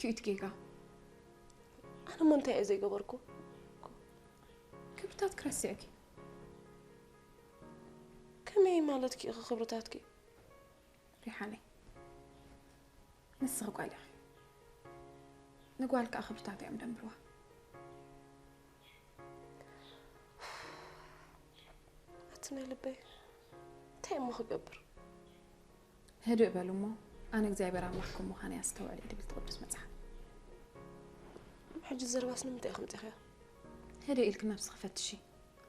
እቲ ጌጋ ኣነ እሞ እንታይ እየ ዘይገበርኩ? ክብርታት ክረስዕኪ። ከመይ ማለትኪ ኢኺ ክብርታትኪ? ሪሓነይ፣ ንስኺ ጓል ኢኺ። ንጓል ከኣ ክብርታት እዮም ደንብርዋ። ኣቲ ናይ ልበይ፣ እንታይ እሞ ክገብር? ህድእ በሉ እሞ፣ ኣነ እግዚኣብሔር ኣምላኽኩም ምዃነይ ኣስተውዕል እዩ ድብል እቲ ቅዱስ መጽሓፍ። ሕጂ ዘረባስ ንምንታይ ኢኺ ኣምጺኽዮ? ህድእ ኢልኪ ነብስኺ ፈትሺ።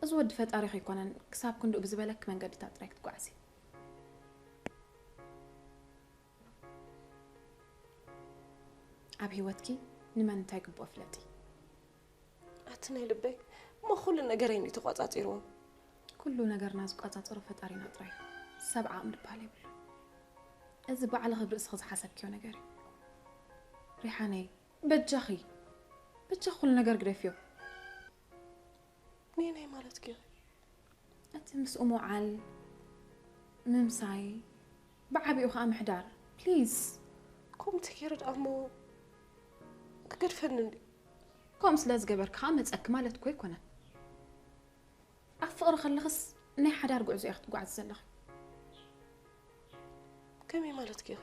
እዚ ወዲ ፈጣሪኺ ኣይኮነን፣ ክሳብ ክንድኡ ብዝበለኪ መንገድታት ጥራይ ክትጓዓዚ። ኣብ ህይወትኪ ንመን እንታይ ግብኦ ፍለጢ። ኣቲ ናይ ልበይ፣ እሞ ኩሉ ነገረይ እንድዩ ተቋጻጺርዎ። ኩሉ ነገርና ዝቋጻጸሮ ፈጣሪና ጥራይ እዩ። ሰብ ዓቕሚ ድበሃል የብሉን። እዚ ባዕልኺ ብርእስኺ ዝሓሰብክዮ ነገር እዩ። ሪሓነይ፣ በጃኺ፣ በጃኺ ኩሉ ነገር ግደፍዮ። ነየናይ ማለትኪ ኢኺ? እቲ ምስኡ ምውዓል፣ ምምሳይ፣ ብዓቢኡ ኸኣ ምሕዳር። ፕሊዝ። ከምኡ ተገይሩ ደኣ እሞ ክገድፈኒ እንድዩ። ከምኡ ስለ ዝገበርኪ ኸኣ መጸኪ ማለት እኮ ኣይኮነን። ኣብ ፍቕሪ ከለኽስ ናይ ሓዳር ጉዕዞ ኢኺ ትጓዓዚ ዘለኺ። ከመይ ማለትኪ ኢኺ?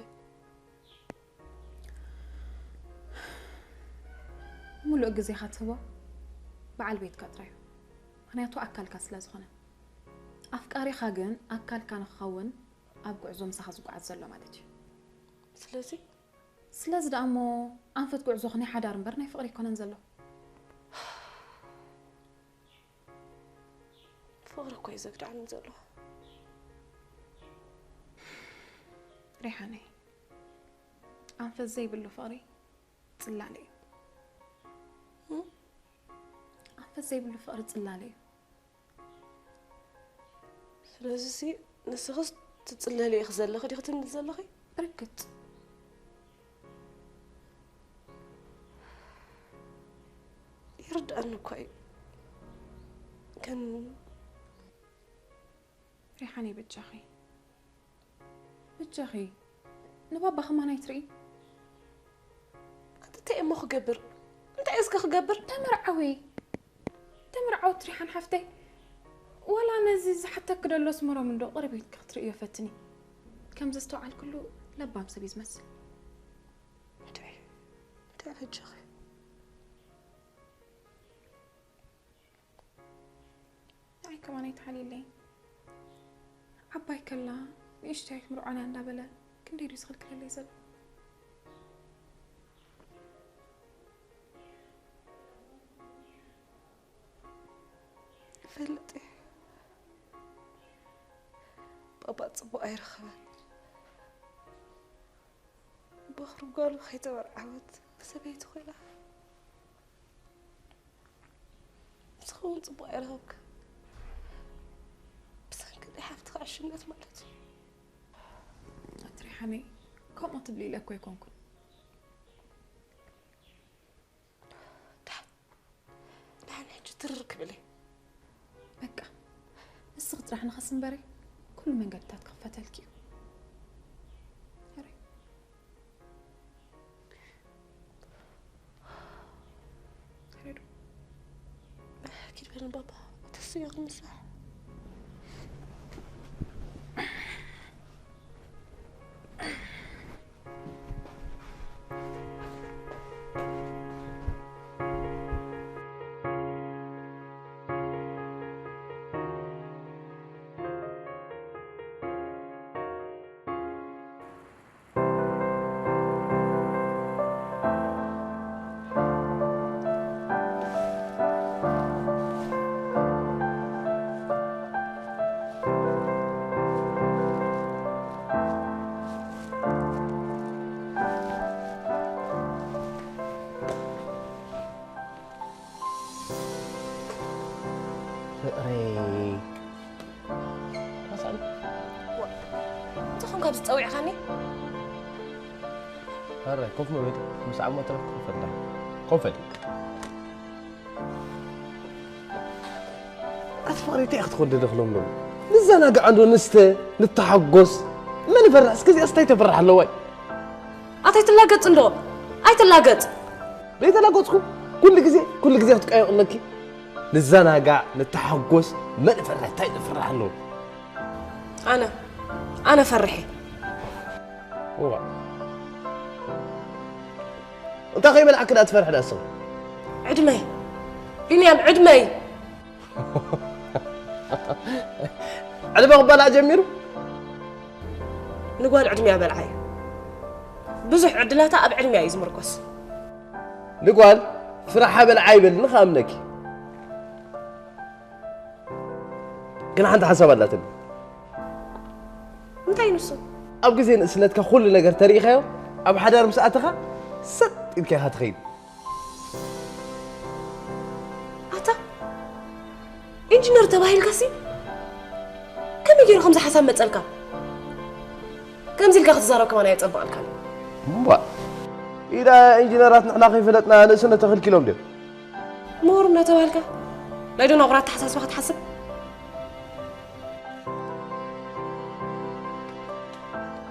ሙሉእ ግዜኻ ትህቦ በዓል ቤትካ ጥራይ እዩ። ምኽንያቱ ኣካልካ ስለ ዝኾነ። ኣፍቃሪኻ ግን ኣካልካ ንክኸውን ኣብ ጉዕዞ ምሳኻ ዝጓዓዝ ዘሎ ማለት እዩ። ስለዚ? ስለዚ ደኣ እሞ ኣንፈት ጉዕዞኺ ናይ ሓዳር እምበር ናይ ፍቕሪ ኣይኮነን ዘሎ። ፍቕሪ እኮ እዩ ዘግድዓኒ ዘሎ። ሪሓነይ፣ ኣንፈት ዘይብሉ ፍቕሪ ጽላለ እዩ። እም? ኣንፈት ዘይብሉ ፍቕሪ ጽላለ እዩ። ስለዚሲ ንስኽስ ትጽለሊ ኢኺ ዘለኺ ዲኺ ትብሊ ዘለኺ? ብርግጽ። ይርድኣኒ እኳ እዩ። ግን ሪሓነይ በጃኺ፣ በጃኺ ንባባ ከማን ኣይትርኢ። ኣቲ እንታይ እሞ ክገብር? እንታይ እስከ ክገብር? ተመርዓዊ፣ ተመርዓዊ ሪሓን ሓፍተይ። ዋላ ነዚ ዝሓተኪ ደሎ ኣስመሮም እንዶ ቅርብ ኢልኪ ክትርእዮ ፈትኒ። ከም ዘስተውዓልክሉ ለባም ሰብ እዩ ዝመስል። ንድዒ፣ ንድዒ በጃኺ። ንዓይ ከማን ኣይትሓልይለይ። ዓባይ ከላ ንእሽተይ ኣይትምርዖና እንዳበለ ክንደይ ድዩ ዝኽልክለለይ ዘሎ። ይፈልጥ እየ። ባባ ጽቡቕ ኣይረኸበን። በኹሪ ጓሉ ከይተመርዓወት ሰበይቲ ኮይና። ንስኺ እውን ጽቡቕ ኣይረኸብክን። ብሰንኪ ናይ ሓፍትኻ ዕሽነት ማለት እዩ። ኣቲ ሪሓነይ፣ ከምኡ ትብሊ ኢለ እኮ ኣይኮንኩን። ደሓን፣ ደሓን ሕጂ ትርር ክብል እየ። በቃ፣ ንስኺ ጥራሕ ንኸስ እምበሪ፣ ኩሉ መንገድታት ክኽፈተልኪ እዩ። ሕረይ። ሕረይ ዶ? ኪድ በል ባባ፣ ተስዮ ክንሳሕ። ፍቕረይ። መሳሊ። እንታይ ኾንካ ኣብዚ ጸዊዕካኒ? ኣረ፣ ኮፍ መበል ምስ ዓሞ ትረፍ ኮፍ በል። ኮፍ በል። ኣቲ ፍቕሪ እንታይ ክትኾን ደደኽሎም ሎም? ንዘናግዕ እንዶ ንስተ፣ ንተሓጎስ። መን ይፈርሕ? እስከ እዚኣስ እንታይ ተፈርሕ ኣለዋይ? ኣታይ ትላገጽ እንዶ? ኣይትላገጽ። ዘይተላገጽኩ፣ ኩሉ ግዜ፣ ኩሉ ግዜ ክትቀየቕ ኣለኪ። ንዘናጋዕ፣ ንተሓጎስ፣ መን ይፈርሕ፣ እንታይ ዝፍራሕ ኣለዎ? ኣነ፣ ኣነ ፈርሕ እየ። እዋ። እንታይ ከይበላዕኪ ደኣ ትፈርሒ ደኣ ሰብ? ዕድመይ። ቢንያም፣ ዕድመይ። ዕድመ ክባላዕ ጀሚሩ? ንጓል ዕድሚያ በልዓ እዩ። ብዙሕ ዕድላታ ኣብ ዕድሚያ እዩ ዝምርኮስ። ንጓል ፍርሓ በልዓ ይበልኒ ክኣምነኪ። ግን ሓንቲ ሓሳብ ኣላትኒ። እንታይ ንሱ? ኣብ ግዜ ንእስነትካ ኩሉ ነገር ተሪኢኻዮ፣ ኣብ ሓዳር ምስ ኣተኻ ሰጥ ኢልካ ኢኻ ትኸይድ። ኣታ ኢንጂነር ተባሂልካሲ ከመይ ገይሩ ከምዚ ሓሳብ መጸልካ? ከምዚ ኢልካ ክትዛረብ ከማን ኣየጸብቐልካን። እምቧእ፣ ኢዳ ኢንጂነራት ንሕና ከይፈለጥና ንእስነት ተኸልኪሎም ድዮም? ምሁር እናተባህልካ ናይ ደናቑር ኣተሓሳስባ ክትሓስብ?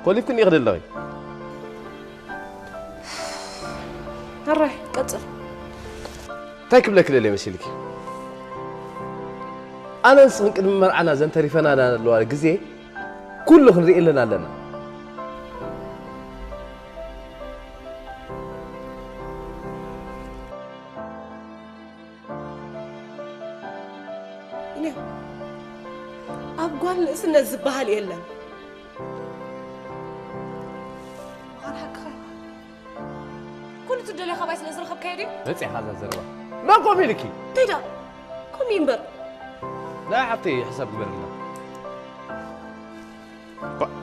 ኮሊፍክኒ ኢኺ ዘለኺ። ሕራይ፣ ቀጽል። እንታይ ክብለኪ ደልየ መሲልኪ? ኣነ ንስኽን ቅድሚ መርዓና ዘን ተሪፈናና ዘለዋ ግዜ ኩሉ ክንርእየለን ኣለና። ኢልያ፣ ኣብ ጓል ንእስነት ዝበሃል የለን። ምዃን ሓቅኻ ኢኻ። ኩሉ ትደልዮ ካባይ ስለ ዝረኸብካዮ ድዩ? መጺኻ እዛ ዘረባ። መን ከምኡ ኢልኪ? እንታይ ደኣ? ከምኡ እዩ እምበር። ናይ ሓፍተይ ሕሳብ ግበርልና። ባ-፣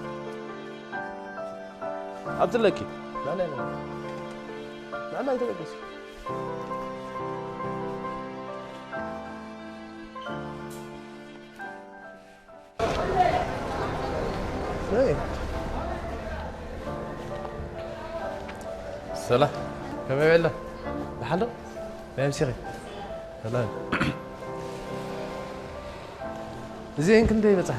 ኣብቲ ኣለኪ። ንዓና ኢና። ንዓና ኣይተበገሲ። ሰላም፣ ከመይ በላ? ደሓን ዶ? ናይ ኣምሲኺ? ሰላም። እዚአን ክንደይ ይበጽሓ?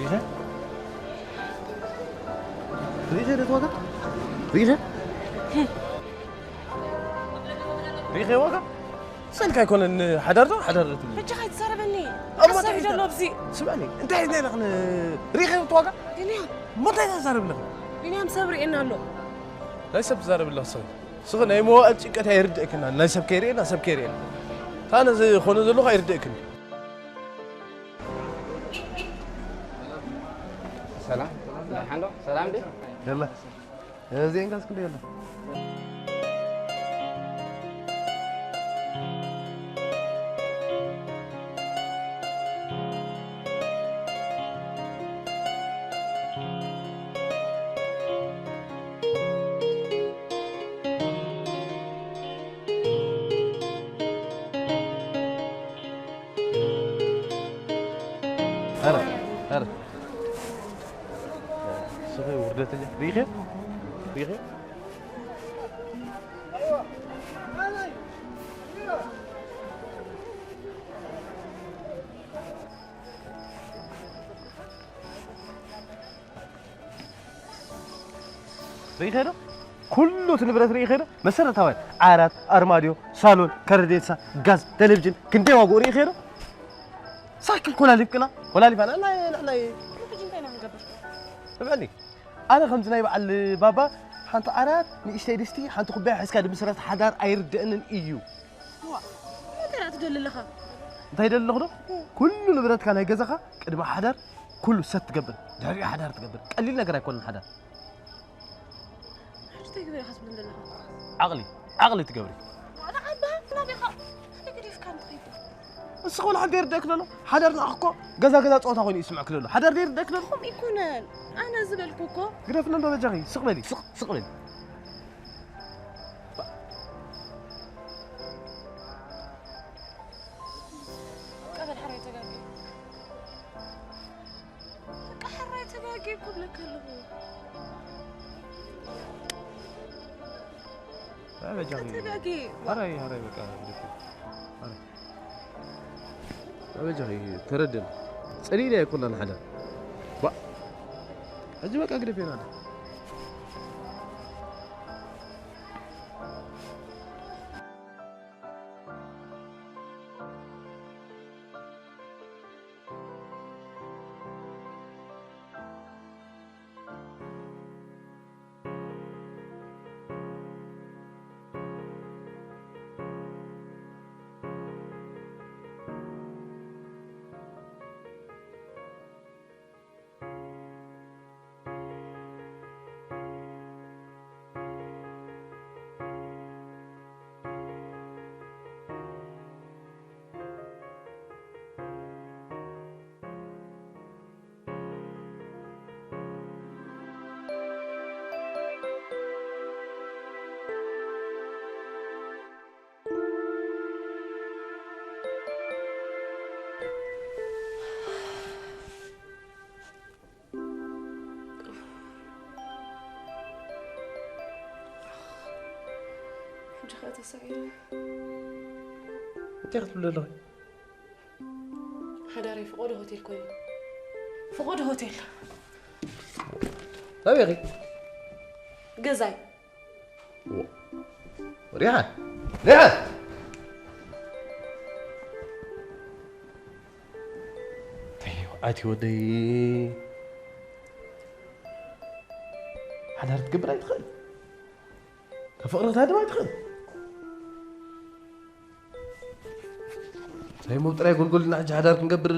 ሪኸ? ሪኸ ዶ ዋጋ? ሪኸ? ሪኸ ዋጋ? ሰልካ ኣይኮነን ሓዳር ዶ? ሓዳር ዶ ትብሊ? በጃኻ ኣይትዛረበኒ። እሞ ሓሳብ እንታይ እዩ ዘሎ ኣብዚ? ስምዕኒ፣ እንታይ ሒዝና ኢና ክን-፣ ሪኸ እቲ ዋጋ? ቢንያም። እሞ እንታይ ተዛረብ ኣለኺ? ቢንያም ሰብ ርእየና ኣሎ። ናይ ሰብ ትዛረብ ኣለኺ ስኺ። ስኺ ናይ መዋእል ጭንቀት ኣይርድእክና። ናይ ሰብ ከይርእየና፣ ሰብ ከይርእየና። ታነ ዝኾነ ዘለኹ ኣይርድእክን። ሰላም። ደሓን ዶ? ሰላም ዲ? የለ። እዚኤን ካስ ክንደይ የለ? ኧረ፣ ኧረ። ስኺ ውርደተኛ። ሪኢኺ? ሪኢኺ? ርኢኸ ዶ? ኩሉ እቲ ንብረት ርኢኸ ዶ? መሰረታውያን፣ ዓራት፣ ኣርማድዮ፣ ሳሎን፣ ከረዴሳ፣ ጋዝ፣ ቴሌቪዥን፣ ክንደይ ዋግኡ ርኢኸ ዶ? ሳይክል ኮላሊፍክና፣ ኮላሊፋና፣ ናይ፣ ናይ፣ ናይ፣ ሕጂ እንታይ ኢና ክንገብር? ስምዕኒ፣ ኣነ ከምዚ ናይ በዓል ባባ ሓንቲ ዓራት፣ ንእሽተይ ድስቲ፣ ሓንቲ ኩባያ ሒዝካ ዝምስረት ሓዳር ኣይርድእንን እዩ። ዋ፣ እንታይ ደኣ ትደሊ ኣለኻ? እንታይ ደሊ ኣለኹ ዶ? እ። ኩሉ ንብረትካ ናይ ገዛኻ ቅድሚ ሓዳር ኩሉ ሰት ትገብር፣ ድሕሪኡ ሓዳር ትገብር። ቀሊል ነገር ኣይኮነን ሓዳር። ሕጂ እንታይ ግበር ኢኻ ትብለኒ ዘለኻ? ዓቕሊ፣ ዓቕሊ ትገብሪ። ዋላ ዓባ፣ ናበይ ኢኻ? ተገዲፍካ ንትኸይድ። ንስኺ ወላ ሓንቲ ይርደእክ ዘሎ። ሓዳር ንዓኺ እኮ ገዛ ገዛ ጸወታ ኮይኑ ይስምዕክ ዘሎ። ሓዳር ዘይርደእክ ዘሎ። ከምኡ ኣይኮነን። ኣነ ዝበልኩ እኮ። ግደፍኒ እንዶ በጃኺ። ስቕ በሊ፣ ስቕ፣ ስቕ በሊ። ኣበጃኺ። ተጋጊ። ኣራይ ኣራይ በቃ ግደፊ። ኣራይ ኣበጃኺ። ተረድን ጸሊእና ኣይኮናን ሓደ ባ ሕጂ በቃ ግደፊ ናደ። ሕጂ ኸኣ ተሳኢነ። እንታይ ክትብሊ ኣለኺ? ሓዳረይ ፍቖዶ ሆቴል ኮይኑ። ፍቖዶ ሆቴል። ኣበይ ኢኺ? ገዛይ። ሪሓ ሪሓ ኣቲ ወደይ ሓዳር ትገብር ኣይትኽእል ተፍቕረታ ድማ ኣይትኽእል ሳይሞብ ጥራይ ጎልጎልና ሕጂ ሓዳር ክንገብር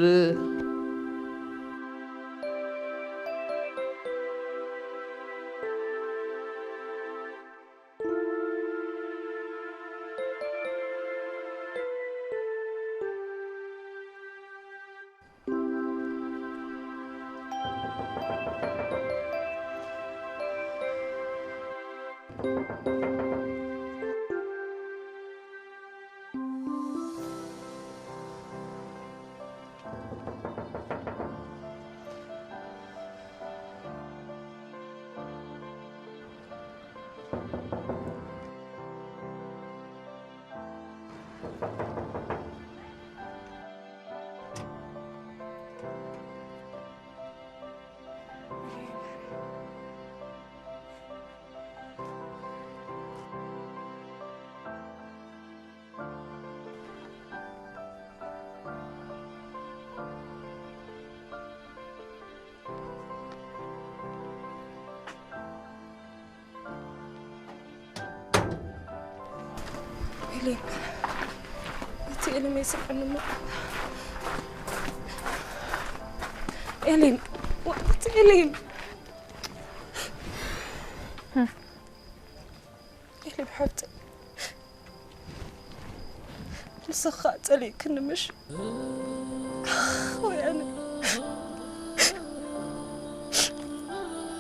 ኤሌን፣ እቲ ኤሌን ኣይስምዐኒ እሞ። ኤሌን፣ ዋ-፣ እቲ ኤሌን። ኤሌን ሓብተይ፣ ንስኻ ጸሊእክኒ ምሽ? ወይ ኣነ።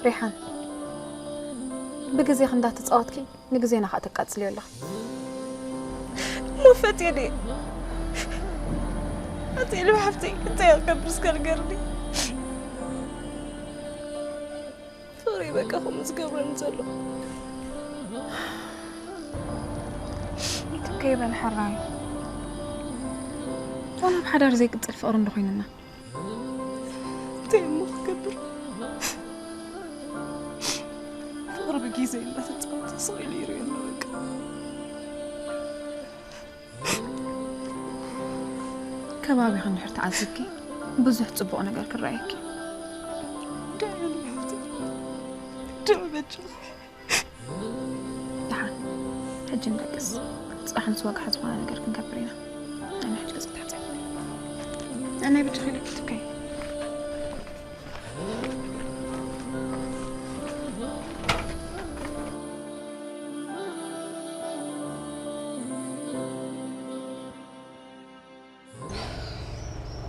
ሪሓን፣ ብግዜኺ እንዳተጻወትኪ ንግዜና ኸኣ ተቃጽልዮ ኣለኺ። ሞፈት የድየ። ኣቲ ኢሉ ሓፍተይ፣ እንታይ እየ ክገብር እስከ ንገርኒ? ፍቕሪ በቃ ከምኡ ዝገብረኒ ዘሎ። ትከይ በል ሕራይ። ዋላ ኣብ ሓዳር ዘይቅጽል ፍቕሪ እንዶ ኮይንና። እንታይ እሞ ክገብር? ፍቕሪ ብግዜ እንዳተጻወተ ስቕ ኢሉ ይርእዮ ኣሎ በቃ። ከባቢኻ እንድሕር ተዓዚብኪ ብዙሕ ጽቡቕ ነገር ክረኣየኪ። እንታይ እየ ንብሕቲ? ደው በጃ። ደሓን፣ ሕጂ ንደቅስ። ጽባሕ ምስ ወግሐ ዝኾነ ነገር ክንገብር ኢና። ኣነ ሕጂ ገጽ ክትሓጽብ። ኣነ ብቻ ኸይደ ክትከይ።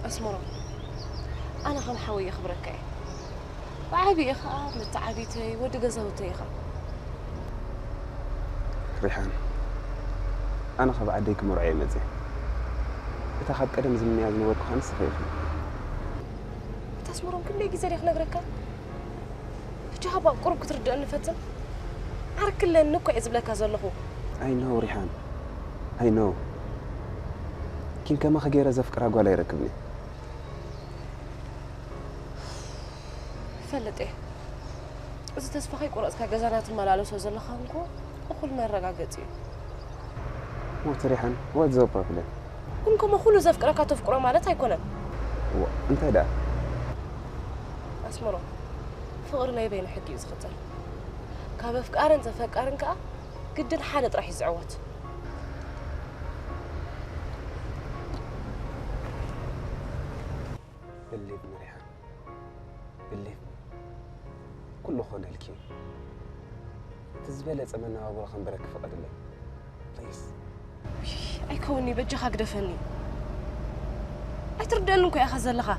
ኣስመሮም፣ ኣነ ከም ሓወይ የኽብረካ እየ። ብዓቢኡ ኸኣ መተዓቢተይ፣ ወዲ ገዛውተይ ኢኻ። ሪሓን፣ ኣነ ካብ ዓደይ ክመርዖ እየ መጺአ። እታ ካብ ቀደም ዝምነያ ዝነበርኩ ኸኣ ንስኺ ኢኺ። ኣታ ኣስመሮም፣ ክንደይ ግዜ ድየ ክነግረካ? ብጃኻ እባ ቁሩብ ክትርድኣኒ ፈትን። ዓርኪ ኣለኒ እኮ እየ ዝብለካ ዘለኹ። I know, ሪሓን። I know። ኪን ከማኺ ገይረ ዘፍቅራ ጓል ኣይረክብን እየ። ይፈልጥ እየ። እዚ ተስፋ ከይቆረጽካ ገዛና ትመላለሶ ዘለኻ እንኮ እኹል መረጋገጺ እዩ። ሞት ሪሓን፣ what's the problem? ግን ከምኡ ኩሉ ዘፍቅረካ ተፍቅሮ ማለት ኣይኮነን። ዋ፣ እንታይ ደኣ? ኣስመሮ፣ ፍቕሪ ናይ በይኑ ሕጊ እዩ ዝኽተል። ካብ ኣፍቃርን ተፈቃርን ከኣ ግድን ሓደ ጥራሕ እዩ ዝዕወት። Believe me ሪሓን፣ believe me። ኩሉ ክኾነልኪ እዩ። እቲ ዝበለጸ መነባብሮ ከንብረኪ ፍቐድለይ። Please። ኣይከውን'ዩ፣ በጃኻ ግደፈኒ። ኣይትርደኣንን እኮ ኢኻ ዘለኻ።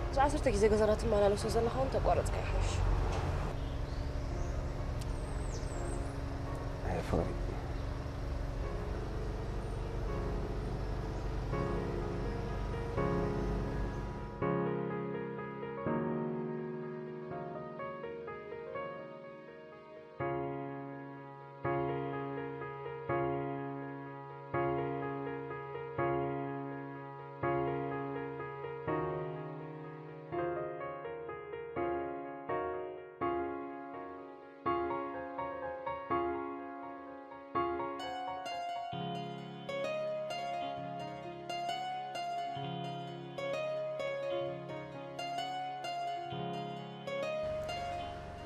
እዚ ዓሰርተ ግዜ ገዛና ትመላለሶ ዘለኻ እውን ተቋረጽካ ይሓይሽ። ኣየ ፍቕሪ።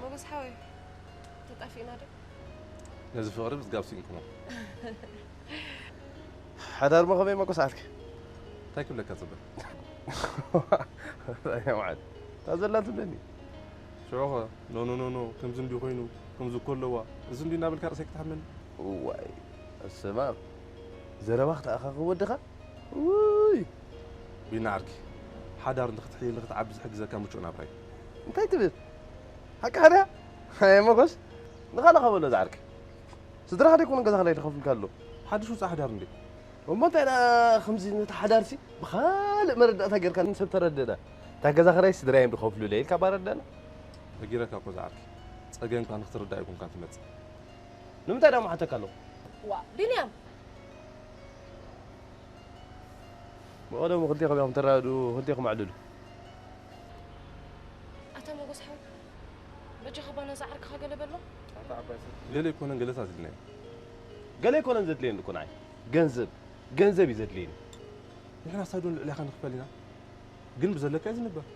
ሞገስ ሓወይ፣ ተጣፊእና ዶ? ነዚ ፍቕሪ ብዝጋብ ስኢንኩሞ። ሓዳር መኸመይ መቆሳዕትኪ? እንታይ ክብለካ ጽበ? ራያ መዓት እታ ዘላ ትብለኒ። ሽዑኸ ኖ ኖ ኖ ኖ፣ ከምዚ እንዲ ኮይኑ፣ ከምዚ እኮ ኣለዋ፣ እዚ እንዲ እናበልካ ርእሰይ ክትሓመኒ። እዋይ ኣሰማም፣ ዘረባ ክትኣኻኽብ ወድኻ። ውይ ቢና ዓርኪ፣ ሓዳር ንክትሕይል ንክትዓቢ ዝሕግዘካ ምቹእ ናብራ እዩ። እንታይ ትብል? ሓቅኻ ድያ? ኣየ መጎስ፣ ንኻልኻ በሎ ዝዓርኪ። ስድራኻ ደይኮኑ ገዛ ክራይ ዝኸፍሉልካ ኣለዉ። ሓድሽ ውፃእ ሓዳር እንዴ? እሞ እንታይ ደኣ ከምዚ ነቲ ሓዳርሲ ብኻልእ መረዳእታ ጌርካ ንሰብ ተረድእ ደኣ። እታ ገዛ ክራይ ስድራይ እዮም ዝኸፍሉለይ ኢልካ እባ ረዳእና። ነጊረካ እኮ ዝዓርኪ፣ ጸገምካ ንክትርዳእ ኣይኮንካን ትመጽእ። ንምንታይ ደኣ ምሓተካ ኣለኹ? ዋ ቢንያም፣ ብቐደሙ ክልቴኹም ኢኹም ትረዳድኡ፣ ክልቴኹም ኣዕልሉ። ኣታ ሞጎስ ሓው፣ በጃኻ እባ ነዛ ዓርክኻ ገለ በሎ። ገለ ኣይኮነን ገለታት ኢልናዮ። ገለ ኣይኮነን ዘድልየኒ እኮ ንዓይ። ገንዘብ፣ ገንዘብ እዩ ዘድልየኒ። ንሕና ሳይዶን ልዕሌኻ ንኽፈል ኢና፣ ግን ብዘለካ እዩ ዝንበር።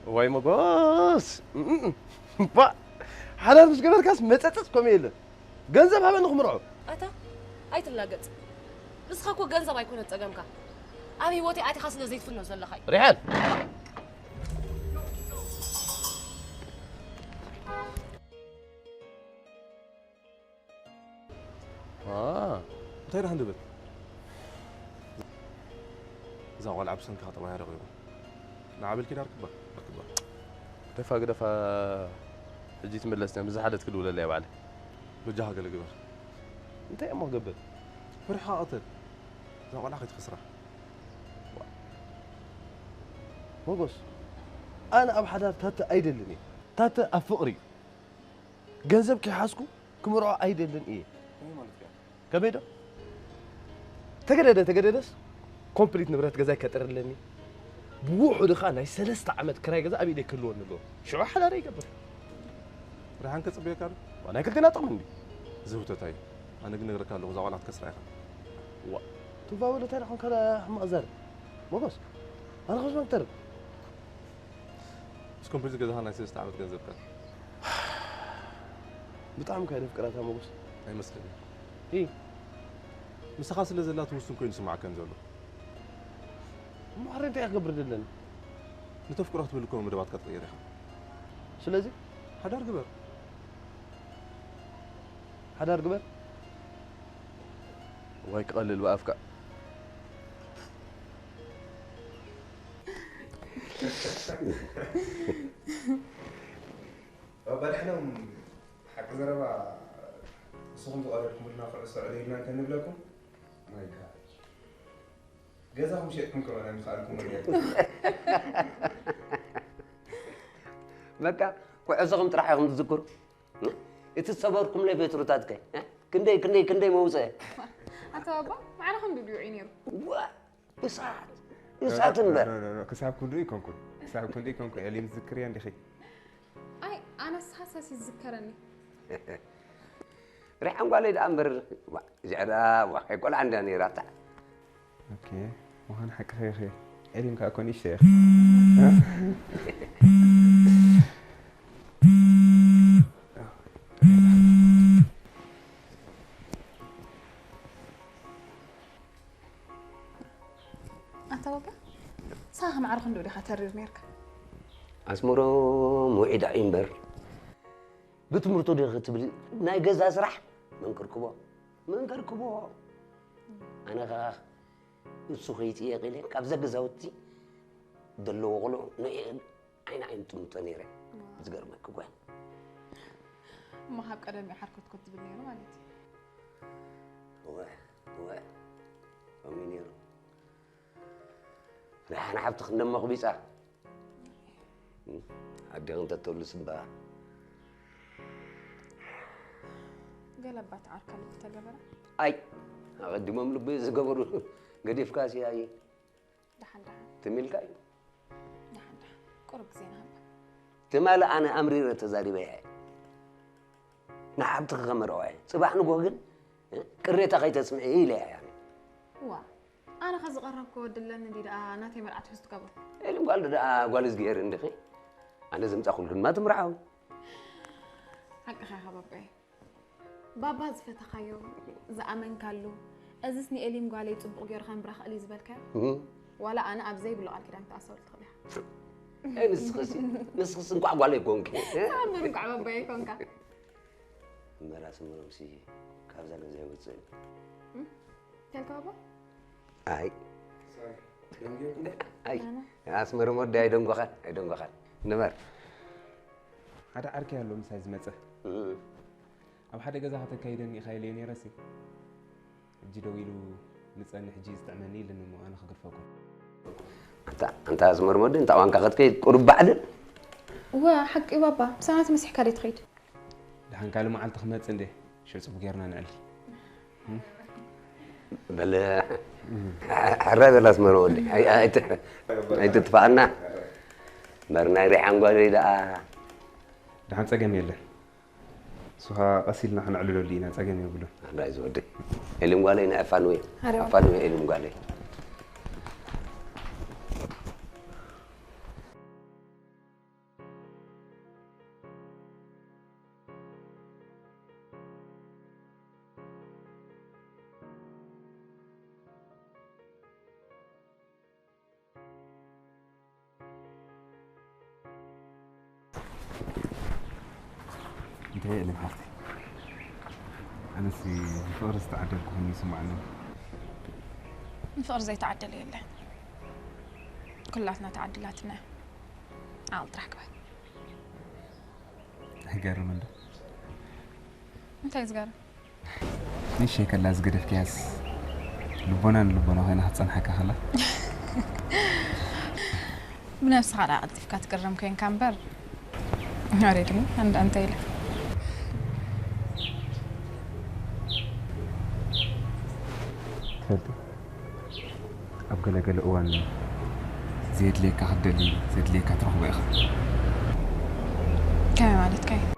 እዋይ መጎስ፣ እም፣ እም፣ እም። ባ፣ ሓዳር ምስ ገበርካስ መጸጸጽ ከምኡ የለን። ገንዘብ ሃበኒ ክምርዖ። ኣታ ኣይትላገጽ። ንስኻ እኮ ገንዘብ ኣይኮነን ጸገምካ። ኣብ ህይወተይ ኣቲኻ ስለ ዘይትፍኖ ዘለኻ እዩ። ሪሓን። ዋ፣ እንታይ ደኣ ሃንደበት? እዛ ቆልዓ ብሰንክኻ ጠባያ ደቒቑ። ንዓ በል ኪድ ኣርክባ፣ ኣርክባ። ግደፋ፣ ግደፋ፣ ሕጂ ትምለስ እያ፣ ምስ ዝሓደት ክድውለላ እያ ባዕለ። በጃኻ ገለ ግበር። እንታይ እሞ ክገብር? ፍርሕኻ ቅተል። እዛ ቆልዓ ከይትኸስራ። ሞጎስ፣ ኣነ ኣብ ሓዳር ታተ ኣይደልን እየ። ታተ ኣብ ፍቕሪ እዩ። ገንዘብ ከይሓዝኩ ክምርዖ ኣይደልን እየ። ከመይ ማለት ከ? ከመይ ዶ? ተገደደ ተገደደስ ኮምፕሊት ንብረት ገዛይ ከጥርለኒ፣ ብውሑዱ ኸዓ ናይ ሰለስተ ዓመት ክራይ ገዛ ኣብ ኢደይ ክህልወኒ ኣለዎ። ሽዑ ሓዳረይ ይገብር። ብርሃን ከጽበየካ ዶ? ዋ፣ ናይ ክልቴና ጥቕሚ እንድዩ። ዝህውተታ እዩ። ኣነ ግን ነግረካ ኣለኹ፣ እዛ ቆልዓ ክትከስራ ኢኻ። ዋ፣ ትንፋ በሎ፣ እንታይ ደኣ ኾንካ ሕማቕ ዘር? ሞጎስ፣ ኣነ ኸስኖም ተርብ። ምስ ኮምፕሊት ገዛኻ ናይ ሰለስተ ዓመት ገንዘብካ። ብጣዕሚ እኳ የፍቅራታ ሞጎስ። ኣይመስለንን። ኢ። ምሳኻ ስለ ዘላ ትውስን ኮይኑ ይስምዓካ ከም ዘሎ። እሞ ሕራይ እንታይ እየ ክገብር ደለኒ? ንተፍቅሮ ክትብል እኮ መደባትካ ትቕይር ኢኻ። ስለዚ ሓዳር ግበር። ሓዳር ግበር። ዋይ ክቐልል ብኣፍካ። ባባ ድሕኖም ሓቂ ዘረባ ንስኹም ዝቐለድኩምልና ኩዕሶ ዕለዩልና እንተንብለኩም ማይ ጋድ ገዛኹም ሸጥኩም ከማን ኣይምኸኣልኩም ወዲያ። በቃ፣ ኩዕሶኹም ጥራሕ ኢኹም ትዝክሩ። እቲ ዝሰበርኩምለይ ቤትሮታት ከ? እ? ክንደይ፣ ክንደይ፣ ክንደይ መውፅአ? ኣቶ ባባ፣ ማዕረ ክንዲ ድዩ እዩ ነይሩ? ዋ፣ እሳት፣ እሳት እምበር። ክሳብ ክንድኡ ይኮንኩን፣ ክሳብ ክንድኡ ይኮንኩን። ኤሊም ዝዝክርያ እንዲኺ? ኣይ፣ ኣነስ ሃሳስ ይዝከረኒ። ሪሓን ጓለይ ደኣ እምበር፣ ዋ፣ እዚኣ ደኣ፣ ዋ፣ ኣይቆልዓ እንዳ ነይራታ። ኦኬ፣ ምዃን ሓቂ ኸይኸ። ኤሊም ከዓ እኮ ንእሽተይ እያ። ኣታ ባባ፣ ሳኻ ማዕረ ክንድኡ ዲኻ ተሪር ነርካ? ኣስመሮም ውዒዳ እዩ እምበር፣ ብትምህርቱ ዶ ክትብል ናይ ገዛ ስራሕ መን ከርክቦ? መን ከርክቦ? ኣነ ኸዓ እሱ ከይጥየቕ ኢለ ካብዛ ገዛውቲ ዘለዎ ቆልዑ ንኤ ዓይኒ ዓይኒ ጥምቶ ነይረ። ዝገርመኪ ጓል። እሞ ካብ ቀደም እዩ ሓርኮትኮት ዝብል ነይሩ ማለት እዩ። እወ፣ እወ፣ ከምኡ እዩ ነይሩ። ደሓን ሓብቲ ክንደሞ ኣቕቢጻ። ኣዴኺ እንተተሉ ስባ። ገለ ኣባት ዓርካ ልቢ ተገበረ። ኣይ፣ ኣቐዲሞም ልቢ ዝገበሩ ገዲፍካ ሲያይ ደሓን ደሓን ትም ኢልካ እዩ። ደሓን ደሓን ቁሩብ ግዜ ንሃባ። ትማሊ ኣነ ኣምሪረ ተዛሪበ እየ። ንሓብትኺ ከመርዖ እየ። ጽባሕ ንግሆ ግን፣ እ፣ ቅሬታ ከይተስምዒ ኢለ እየ ኣነ። ዋ፣ ኣነ ከ ዝቐረብኩ ወዲ ኣለኒ እንዲ ደኣ ናተይ መርዓ ትሕዝ ትገብሮ። ኤሊም ጓል ደኣ ጓል እዝግሄር እንዲኺ። ኣነ ዘምጻኹልኪ ድማ ትምርዓዊ። ሓቅኻ ኢኻ ባባየ። ባባ ዝፈተኻዮ፣ ዝኣመንካሉ፣ እዝስ ንኤሊም ጓለይ ጽቡቕ ገይሩ ከምብራኽ እሊ ዝበልካዮ? እህ። ዋላ ኣነ ኣብ ዘይብሎ ቃል ኪዳን ክትኣሰሩ ትኽእል ኢኻ። ኣይ ንስኽሲ፣ ንስኽሲ እንቋዕ ጓል ኣይኮንኪ። ኣምር እንቋዕ ባባየ ይኮንካ። እምበር ኣስመሮምሲ ካብዛ ገዛ ይወጽእ። ተልካ ባባ? ኣይ። ኣይ። ኣስመሮም ወዲ ኣይደንጎኻን፣ ኣይደንጎኻን። ንበር። ሓደ ዓርኪ ኣሎ ምሳይ ዝመጸ። እህ። ኣብ ሓደ ገዛ ከተካይደኒ ኢኻ ኢለዮ ነይረሲ። ሕጂ ደው ኢሉ ንጸንሕ ሕጂ ዝጥዕመኒ ኢልኒ እሞ ኣነ ክግርፈኩም። ኣንታ፣ ኣንታ ኣስመሮም ወዲ፣ እንታ ዋንካ ክትከይድ ቁሩብ ባዕድን። እወ፣ ሓቂ ባባ፣ ብሰናት መሲሕካ ደይ ትኸይድ? ደሓን ካልእ መዓልቲ ክመጽእ እንዴ፣ ሽዑ ጽቡቕ ጌርና ንዕሊ። በል፣ ሕራይ በል ኣስመሮም ወዲ። ኣይ-፣ ኣይ-፣ ኣይት-፣ ኣይትጥፋኣና። እምበር ናይ ሪሓን ጓለይ ደኣ። ደሓን ጸገም የለን። ንሱ ኸኣ ቀስ ኢልና ክነዕልለሉ ኢና፣ ጸገም የብሉን። ኣንዳይ ዝወዲ። ኤሊም ጓለይ ናይ ኣፋንወይ። ኣረ። ኣፋንወይ ኤሊም ጓለይ። እንታይ እየ ኢለን ሓፍቲ? ኣነሲ ብፍቕሪ ዝተዓደልኩ ኮይኑ ይስማዓኒ። ንፍቕሪ ዘይተዓደለ የለን። ኩላትና ተዓዲላትና። ዓቕሊ ጥራሕ ግበር። ኣይገርምን ዶ? እንታይ ዝገርም? ንእሽተይ ከላ ዝገደፍክያስ ልቦና ንልቦና ኮይና ክትጸንሓካ ከላ። ብነብስኻ ደኣ ቀልጢፍካ ትግረም ኮይንካ እምበር። ኣሬ ድማ ኣንዳ እንታይ ኢለ። ትፈልጢ፣ ኣብ ገለ ገለ እዋን ዘየድልየካ ክትደሊ፣ ዘድልየካ ትረኽቦ ኢኻ። ከመይ ማለትካ እዩ?